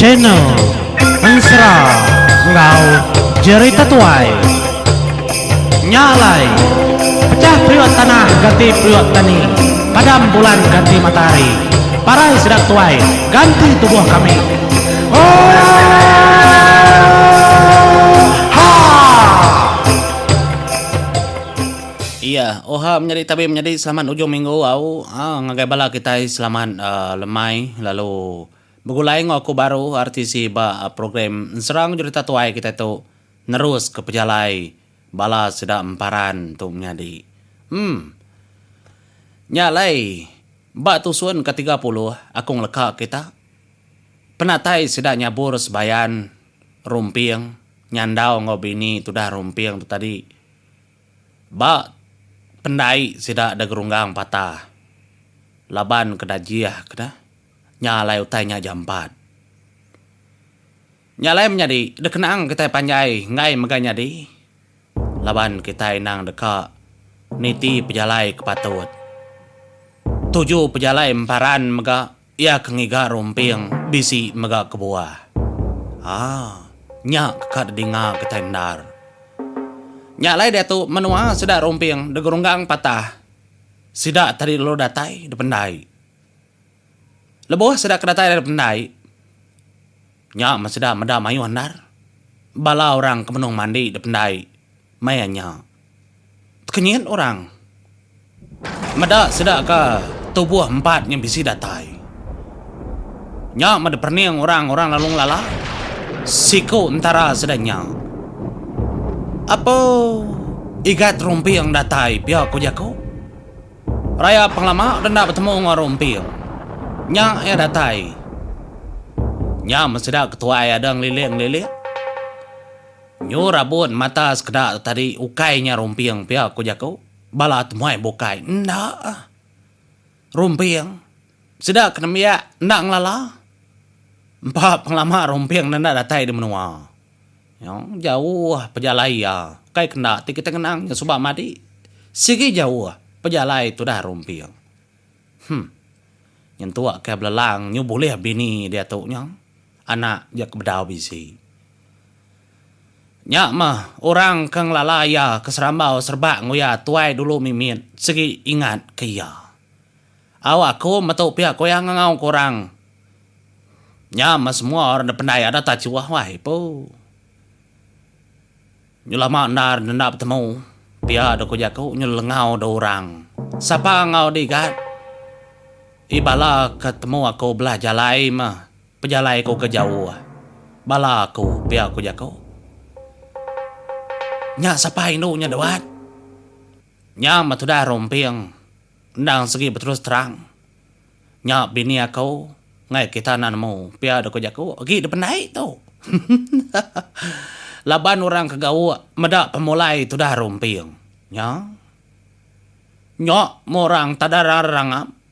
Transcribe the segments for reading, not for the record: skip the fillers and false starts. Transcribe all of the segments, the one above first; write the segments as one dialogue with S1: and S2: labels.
S1: Channel Ensera enggau Jerita Tuai. Nya alai, pecah periuk tanah ganti periuk tani, padam bulan ganti matahari, parai sida tuai ganti tubuh kami. Oohaa!
S2: Iya, oha menyadi tabi menyadi selamat ujung minggu au ngagai bala kitai selamat lemai lalu begulai enggau aku baru RTC ba program Enserang Jerita Tuai kitai tu nerus ke pejalai bala sida emparan tu menyadi. Em. Nya alai ba tusun ke 30 aku ngeleka kita penatai sida nyabur sebayan Rumping nyandau enggau bini tudah Rumping tu tadi. Ba pendai sida da gerunggang patah laban ke dajih ke dah nya alai utai nya jampat. Nya alai menyadi dek kenang kitai panjai enggai mega nyadi laban kitai endang deka niti pejalai ke patut. Tuju pejalai emparan mega iya ke ngiga rumping bisi mega kebuah. Aa nya ke ka didinga kitai endar. Nya alai diatu menua sida Rumping degerunggang patah sida tadi lalu datai dependai. Lebuh sida ke datai ari pendai nya meh sida meda mayuh endar bala orang ke benung mandi dependai maya nya. Tekenyit orang meda sida ke tubuh empat nya bisi datai. Nya meh diperening orang, orang lalu ngelala siku entara sida nya. Apo Igat Rumping datai pia ku jaku. Raya pengelama denda betemu enggau Rumping. Nya iya datai. Nya meh sida ketuai ada ngelilik-ngelilik. Nyu rabun mata sekeda tu tadi ukai nya Rumping pia ku jaku bala temuai bukai enda ah. Rumping sida ke nembiak enda ngelala empa pengelama Rumping ne enda datai di menua. Nyu jauh pejalai iya ukai ke enda ti kita ngenang nya suba madi sigi jauh pejalai tudah Rumping. Huh. Nyentuk ke belelang nyu bulih bini diatu nya anak ja ke bedau bisi. Nya meh orang ke ngelala iya ke serambau serebak enggau iya tuai dulu mimit sigi ingat ke iya. Au aku metu pia ku iya ngangau ke orang. Nya meh semua orang da pendai ada tachuh wai pu. Nyu lama endar nenda betemu pia da ku jaku nyu lelengau da orang. Sapa enggau digat? I bala ke temu aku belah jalai meh. Pejalai ku ke jauh. Bala aku pia ku jaku. Nya sapa indu nya duat. Nya meh tudah Rumping endang segi beterus terang. Nya bini aku enggai kita enda nemu pia deh ku jaku agi deh pendai tu. Laban orang ke gauk meda pemulai tudah Rumping. Nya. Nya meh orang tada rangap.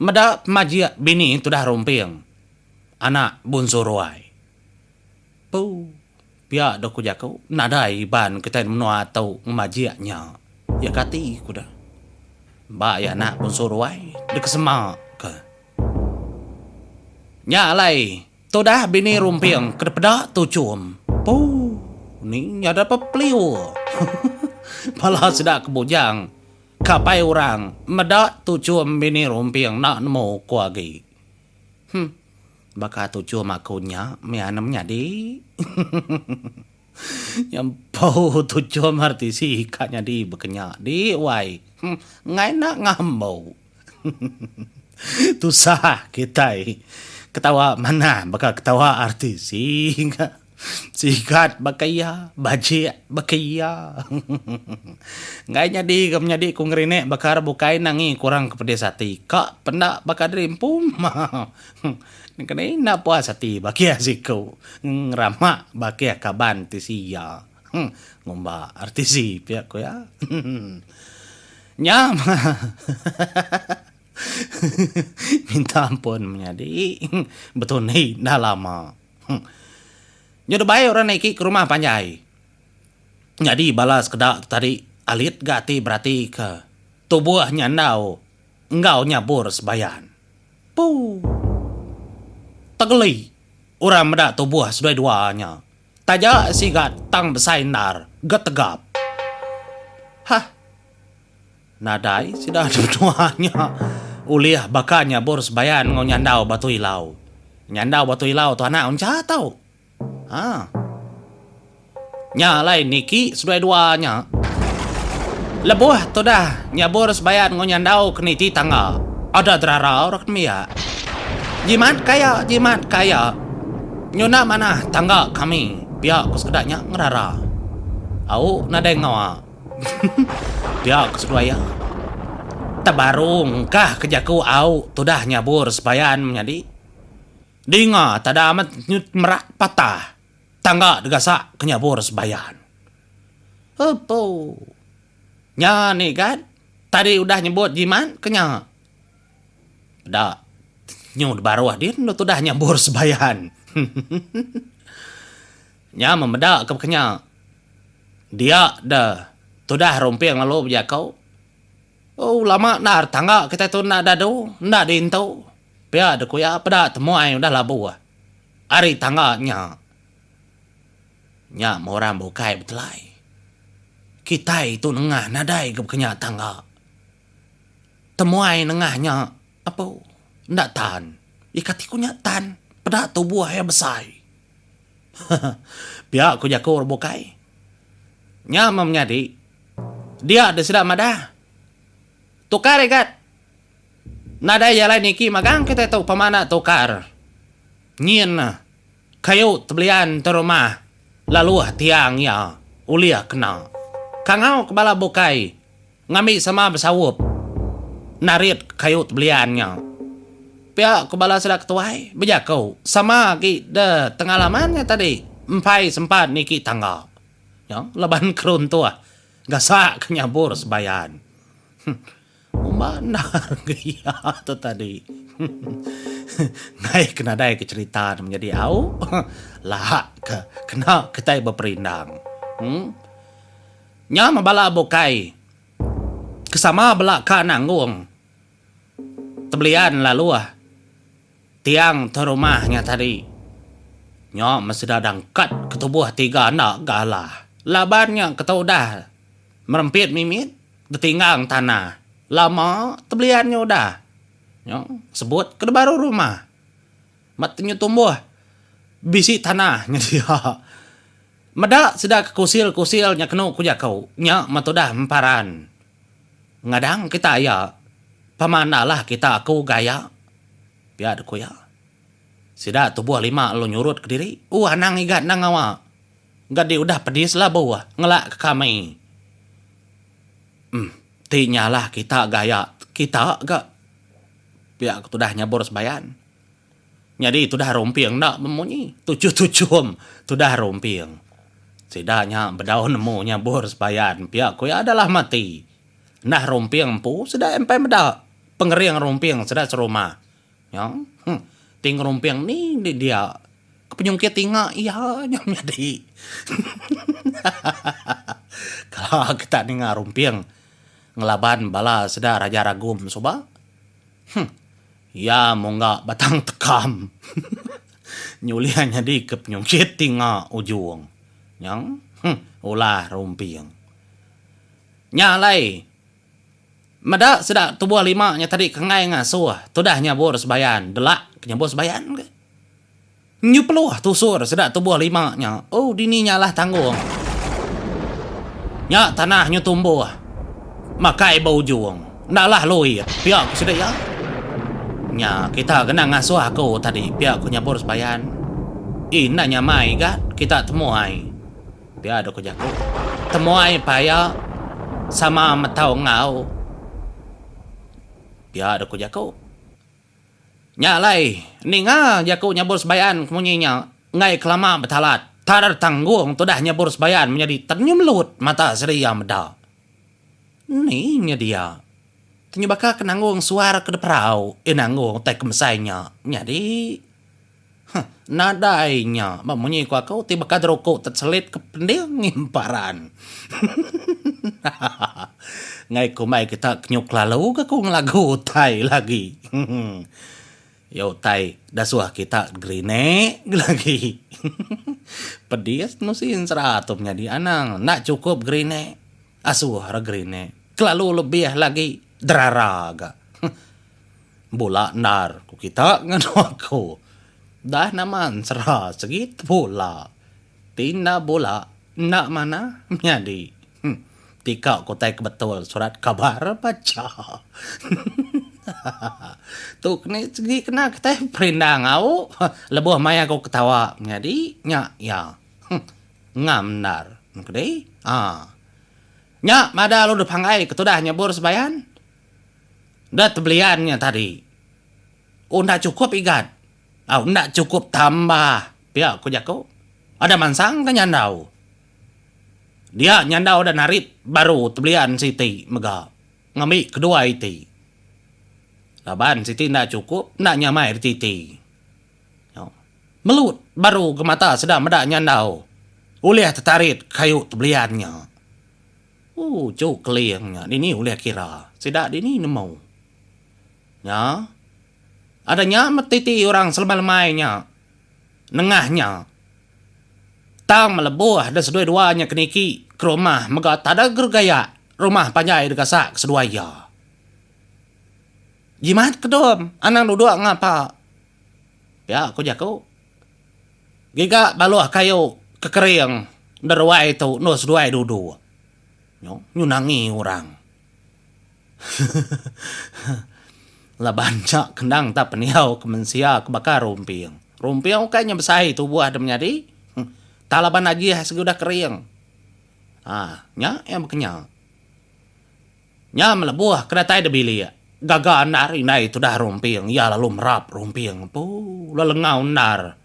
S2: Meda pemajik bini tudah Rumping, anak Bunsu Ruai. Pu, pia deh ku jaku, nadai Iban kitai menua tu ngemajik nya. Ya kati ku deh. Ba iya anak Bunsu Ruai dikesema ke. Nya alai tudah bini Rumping ke dipeda tuchum. Pu, ni nyada pepeliur. Bala sida ke bujang. Kapai orang meda tuchum bini Rumping enda nemu ku agi. Huh. Baka tuchum aku nya mih anem nyadi. Nyempu tuchum RTC ka nyadi baka nya di wai. Huh. Enggai enda ngambu. Tusah kitai ketawa manah baka ketawa RTC ga. Sigat baka iya, bajik baka iya. Enggai nyadi ga menyadi ku ngerinik baka orang bukai nangi kurang ke pedis ati. Ka penda baka diri empu mah. Kena enda puas ati bakih siku ngerama bakih kaban ti siya. Ngumba RTC pia ku iya. Nya mah. Minta ampun menyadi betundi enda lama. Nya dibai orang niki ke rumah panjai. Nyadi bala sekeda tu tadi alit ga ati beratika tubuh nya endau enggau nyabur sebayan. Puu. Tegeli. Orang meda tubuh seduai dua nya. Taja sigat tang besai endar ga tegap. Hah. Nadai sida di menua nya ulih baka nyabur sebayan enggau nyandau batu ilau. Nyandau batu ilau tu anak uncha tau. Ha. Nya alai niki seduai dua nya. Lebuh tudah nyabur sebayan enggau nyandau ke niti tangga, ada derara orang ke nembiak. Jimat kaya, jimat kaya. Nyuna manah tangga kami, pia ku sekeda nya ngerara. Au nadai ngawa. Pia ku seduai iya. Tebaru engkah ke jaku au tudah nyabur sebayan menyadi. Dinga tada amat nyut merak patah tangga degasak ke nyabur sebayan. Epo. Nya ni gat tadi udah nyebut jimat ke nya. Peda nyu debaruh din tudah nyabur sebayan. Nya memeda ke bekenya. Dia deh tudah Rumping lalu bejaku, Oh lama endar tangga kitai tu enda dadu, enda diintu. Pia deh ku iya peda temuai udah labuh ari tangga nya. Nya meh orang bukai betelai. Kitai tu nengah nadai ga bekenya tangga. Temuai nengah nya apu enda tan. Ika ti ku nya tan peda tubuh iya besai. Pia ku jaku orang bukai. Nya meh menyadi. Dia deh sida madah. Tukar igat. Nadai jalai niki magang kitai tu pemana tukar. Nyin kayu tebelian tu rumah laluh tiang iya ulih kena. Kangau ke bala bukai. Ngambi sama besaup narit kayu tebelian nya. Pia ku bala sida ketuai bejaku sama agi de tengalaman nya tadi empai sempat niki tangga. Nya laban keruntuh gasak ke nyabur sebayan. Umba endar ke iya tu tadi. Ngai ke nadai ke cherita ne menyadi au lak ke kena kitai beperindang. Em. Nya meh bala bukai ke sama bela ka nanggung tebelian laluh tiang tuan rumah nya tadi. Nya meh sida dangkat ke tubuh tiga enda ga alah laban nya ke udah merempit mimit betinggang tanah lama tebelian nya udah. Nya sebut ke baru rumah. Ba tenyu tumbuh bisi tanah nyedia. Meda sida ke kusil-kusil nya kenu ku jaku, nya metudah emparan. Ngadang kita aya, pama enda alah kita aku gaya. Pia deh ku iya. Sida tubuh lima lalu nyurut kediri, Uh anang igat enda ngawa. Ga di udah pedis labuh ngelak ke kami. Em ti nya alah kita gaya kita ga. Pia ku tudah nyabur sebayan. Nyadi tudah rumping enda bemunyi. Tuchum-tuchum tudah rumping. Sida nya bedau nemu nyabur sebayan pia ku iya adalah mati. Ndah rumping empu sida empai meda pengering rumping sida serumah. Nya huh ti ngerumping ni di dia ke penyungkit tinga iya nya menyadi. Hahaha kala kita ninga rumping ngelaban bala sida Raja Ragum suba. Huh. Iya mungga batang tekam. Nyulih nyadi ke penyungkit tinga ujung. Nya huh ulah rumping. Nya alai meda sida tubuh lima nya tadi ke enggai ngasuh tudah nyabur sebayan delak ke nyabur sebayan ke. Nyu peluh tusur sida tubuh lima nya. Oh dini nya alah tanggung. Nya tanah nyu tumbuh makai ba ujung. Enda alah luit pia ku sida iya. Nya kita kena ngasuh aku tadi pia ku Nyabur Sebayan. Ih enda nyamai ga kita temuai pia deh ku jaku. Temuai paya sama metau enggau pia deh ku jaku. Nya alai, ninga jaku nyabur sebayan ke munyi nya, enggai kelama betalat, tar tanggung tudah nyabur sebayan menyadi tenyemelut mata seria meda. Ni nyedia. Tenyu baka ke nanggung suar ke deperau iya nanggung utai ke mesai nya nyadi. Huh, nadai nya ba munyi ku aku ti baka deruku teselit ke pending ngimparan. Hahaha. Ngai kumbai kita ke nyuk lalu ga ku ngelagu utai lagi. Ya utai dasuh kita gerinek lagi. Pedis nusi ensera tu menyadi anang enda chukup gerinek asuh ra gerinek kelalu lebih lagi derara ga. Bula endar ku kita nganu aku. Dah nama ensera segi tebula. Ti enda bula enda manah menyadi. Tika ku utai ke betul surat kabar bacha. Tu keni segi kena kitai perindang au lebuh maya ku ketawa menyadi nya iya. Ngam endar mengkedi aa. Nya madah lalu dipanggai ke tudah nyebur sebayan. Enda tebelian nya tadi. Oh enda chukup igat. Au enda chukup tambah pia ku jaku. Ada mansang ka nyandau. Dia nyandau da narit baru tebelian siti mega ngambi kedua iti. Laban siti enda chukup enda nyamai dititi. Melut baru ga mata sida meda nyandau ulih tetarit kayu tebelian nya. Uchu keling nya dini ulih kira sida dini nemu. Nya ada nya meh titi orang selemai-lemai nya nengah nya. Tang melebuh da seduai dua nya ke niki ke rumah mega tada geregayak rumah panjai da gasak ke seduai iya. Jimat ke dom anang duduk ngapa. Pia ku jaku. Giga baluh kayu ke kering da ruai tu endur seduai duduk. Nyu nyu nangi orang. Laban nya kendang tak pendiau ke mensia ke baka rumping. Rumping ukai nya besai tubuh deh menyadi. Tak laban ajih sigi udah kering. Haa nya iya baka nya. Nya melebuh ke datai deh bilik. Gaga endar indai tudah rumping iya lalu merap rumping. Puu lelengau endar.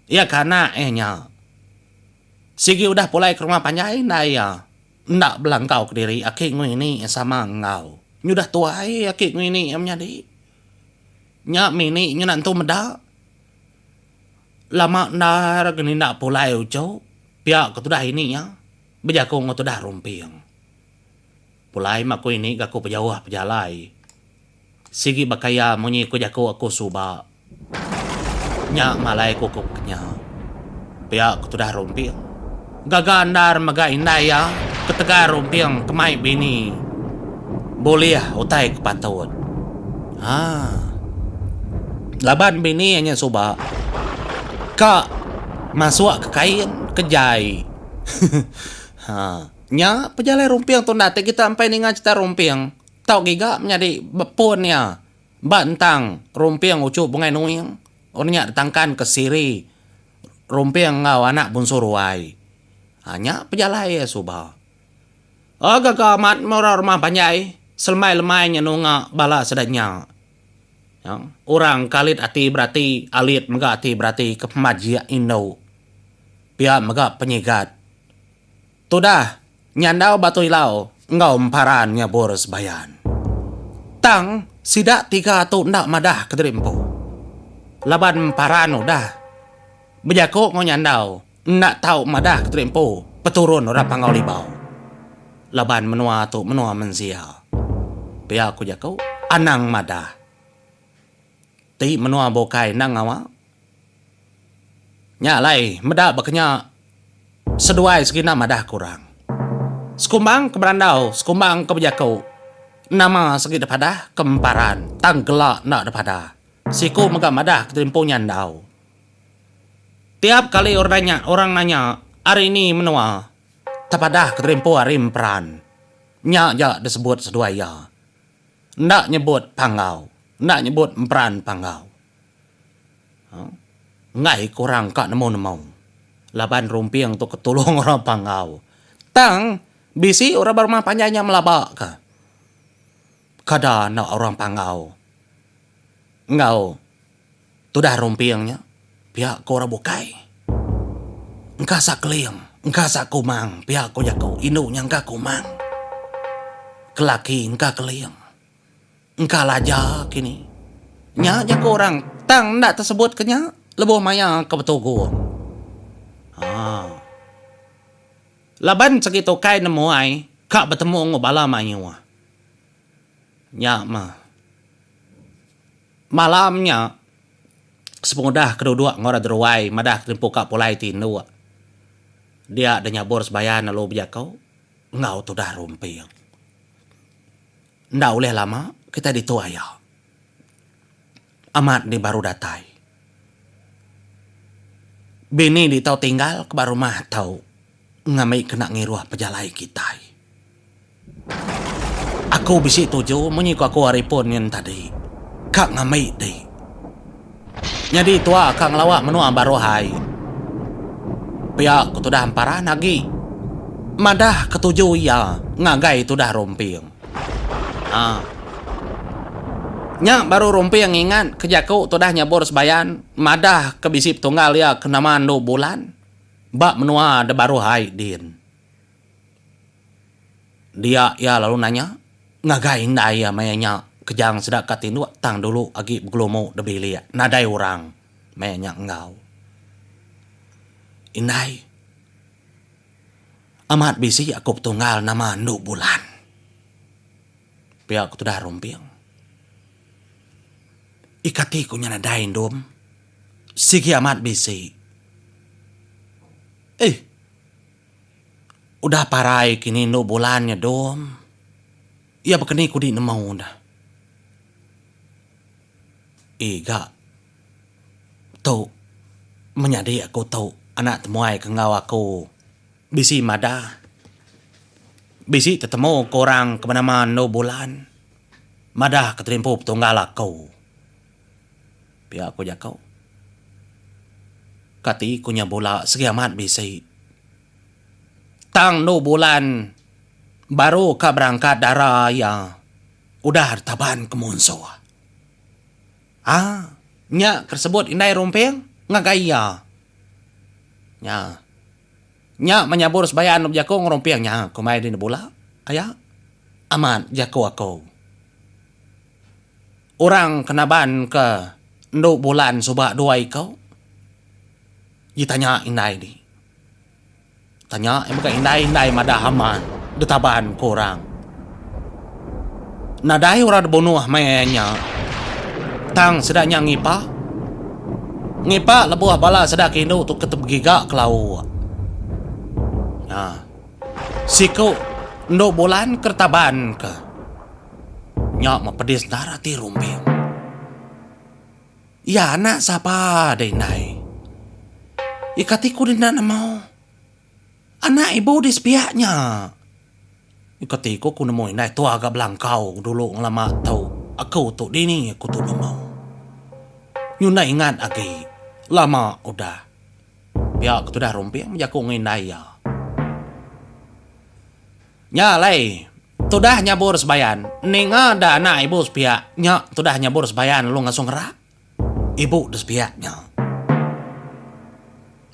S2: Iya ke anak iya nya. Sigi udah pulai ke rumah panjai indai iya. Enda belangkau kediri aki enggau ini sama enggau. Nyudah tuai aki enggau ini iya menyadi. Nya mini ngena entu meda. Lama endar ke ninda pulai uchu pia ke tudah ini iya bejaku enggau tudah rumping. Pulai meh aku ini ga aku pejauh pejalai. Sigi baka iya munyi ku jaku aku suba. Nya malai ku ku kenya. Pia ku tudah Rumping. Gaga endar mega indai iya ketegal Rumping ke mai bini bulih utai ke patut. Haa. Laban bini iya nya suba ka masuk ke kain ke jai. Haa. Nya pejalai Rumping tu enda ti kita empai ninga cerita Rumping. Tau giga menyadi bepun iya ba entang Rumping uchu Bungai Nuing orang nya ditangkan ke Siri Rumping enggau anak Bunsu Ruai. Ha nya pejalai iya suba. Oh gaga amat meh orang rumah panjai selemai-lemai nya nunga bala sida nya. Orang ke alit ati berati alit mega ati berati ke pemajik indu pia mega penyigat. Tudah nyandau Batu Ilau enggau Emparan nyabur sebayan. Tang, sida tiga tu enda madah kediri empu. Laban Emparan udah bejaku enggau nyandau enda tau madah kediri empu peturun orang Panggau Libau. Laban menua tu menua mensia. Pia ku jaku, anang madah. Ti menua bukai enda ngawa. Nya alai meda baka nya seduai segi enda madah ke orang. Sekumbang ke berandau, sekumbang ke bejaku nama segi dipadah ke emparan tang gela enda dipadah. Siku mega madah ke empu nya endau. Tiap kali orang nanya, orang nanya ari ni menua tepadah ke empu ari emperan. Nya ja disebut seduai iya. Enda nyebut panggau, enda nyebut emperan panggau. Enggai ke orang ka nemu-nemu laban rumping tu ke tulung orang Panggau. Tang bisi orang ba rumah panjai nya melaba ka kada enda orang Panggau enggau tudah rumping nya pia ko orang bukai. Engka sa Keling, engka sa Kumang pia ko jaku indu nya engka Kumang, ke laki engka Keling. Engka laja kini. Nya jaku orang tang enda tesebut ke nya lebuh maya ke betugung. Haa. Laban segi tukai nemu ai ka betemu enggau bala mayuh. Nya mah. Malam nya. Sepengudah ke duduk enggau orang deruai madah ke empu ka pulai ti indu. Dia deh nyabur sebayan lalu bejaku enggau tudah Rumping. Enda ulih lama kitai ditu aya. Amat di baru datai. Bini di tau tinggal ke ba rumah tau ngambi kena ngiruh pejalai kitai. Aku bisi tuju munyi ku aku ari pun nyin tadi. Ka ngambi ti. Nyadi tua ka ngelawa menua baruh ai. Pia ku tudah Emparan agi madah ke tuju iya ngagai tudah Rumping. Aa. Nya baru Rumping ngingat ke jaku tudah nyabur sebayan madah ke bisi petunggal iya ke nama Endu Bulan ba menua da baruh ai din. Dia iya lalu nanya ngagai indai iya maya nya kejang sida ka tinduk tang dulu agi begelumu da bilik nadai orang maya nya enggau. Indai, amat bisi aku petunggal nama Endu Bulan. Pia ku tudah Rumping. Ikati ku nya nadai endum sigi amat bisi. Eh. Udah parai kini endu bulan nya dom. Iya bekeni kudi nemu dah. Iga tu menyadi aku tu anak temuai ke enggau aku bisi madah bisi tetemu ke orang ke benama endu bulan madah ke terimpu petunggal aku. Pia ku jaku. Kati ku nya bula segi amat bisi. Tang endu bulan baru ka berangkat dara iya udah ditaban ke munsuh. Aa nya ke sebut indai Rumping ngagai iya. Nya. Nya menyabur sebayan bejaku ngan Rumping nya kumbai dini bula aya. Amat jaku aku. Orang ke naban ke endu bulan suba dua iku ji tanya indai di. Tanya iya mega indai indai madah amat ditaban ku orang. Nadai orang dibunuh maya nya tang sida nya ngipa. Ngipa lebuh bala sida ke indu tu ke begiga ke lauk. Nya siku endu bulan ke ditaban ke. Nya meh pedis endar ati Rumbing. Iya anak sapa deh indai. Ika ti ku deh enda nemu. Anak ibu deh sepiak nya. Ika ti ku ku nemu indai tua ga belangkau dulu ngelama tu. Aku tu dini aku tu nemu. Nyu enda ingat agi. Lama udah. Pia ku tudah Rumbing bejaku enggau indai iya. Nya alai, tudah nyabur sebayan, ninga da anak ibu sepiak nya tudah nyabur sebayan lalu ngasuh ngerak ibu da sepiak nya.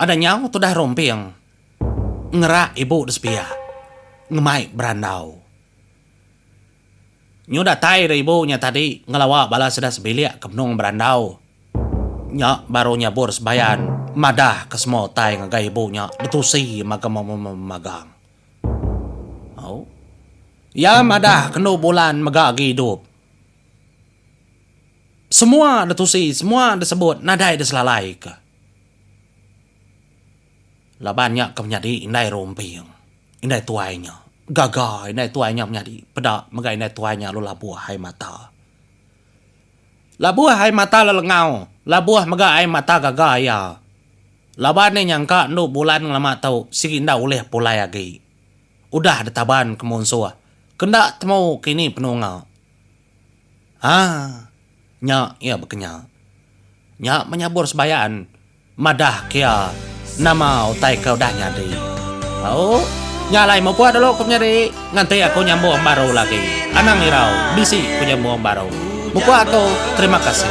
S2: Ada nyau tudah rumping ngerak ibu da sepiak ngemai berandau. Nyu datai da ibu nya tadi ngelawa bala sida sebilik ke benung berandau. Nya baru nyabur sebayan madah ke semua utai ngagai ibu nya betusi magang. Au. Iya madah kenu bulan mega agi idup. Semua ditusi, semua disebut nadai diselalaika. Laban nya ke menyadi indai Rumping, indai tuai nya. Gaga indai tuai nya menyadi peda mega indai tuai nya lalu labuh ai mata. Labuh ai mata lelengau, labuh mega ai mata gaga iya. Laban iya nyangka endu bulan ngelama tu sigi enda ulih pulai agi. Udah ditaban ke munsuh, ke enda temu kini penunga. Haa. Nya iya bekenya. Nya menyabur sebayan madah ke iya nama utai ke udah nyadi. Au. Nya alai mupuk dulu ku menyadi nganti aku nyambung baru lagi. Anang irau bisi ku nyambung baru. Mupuk aku terima kasih.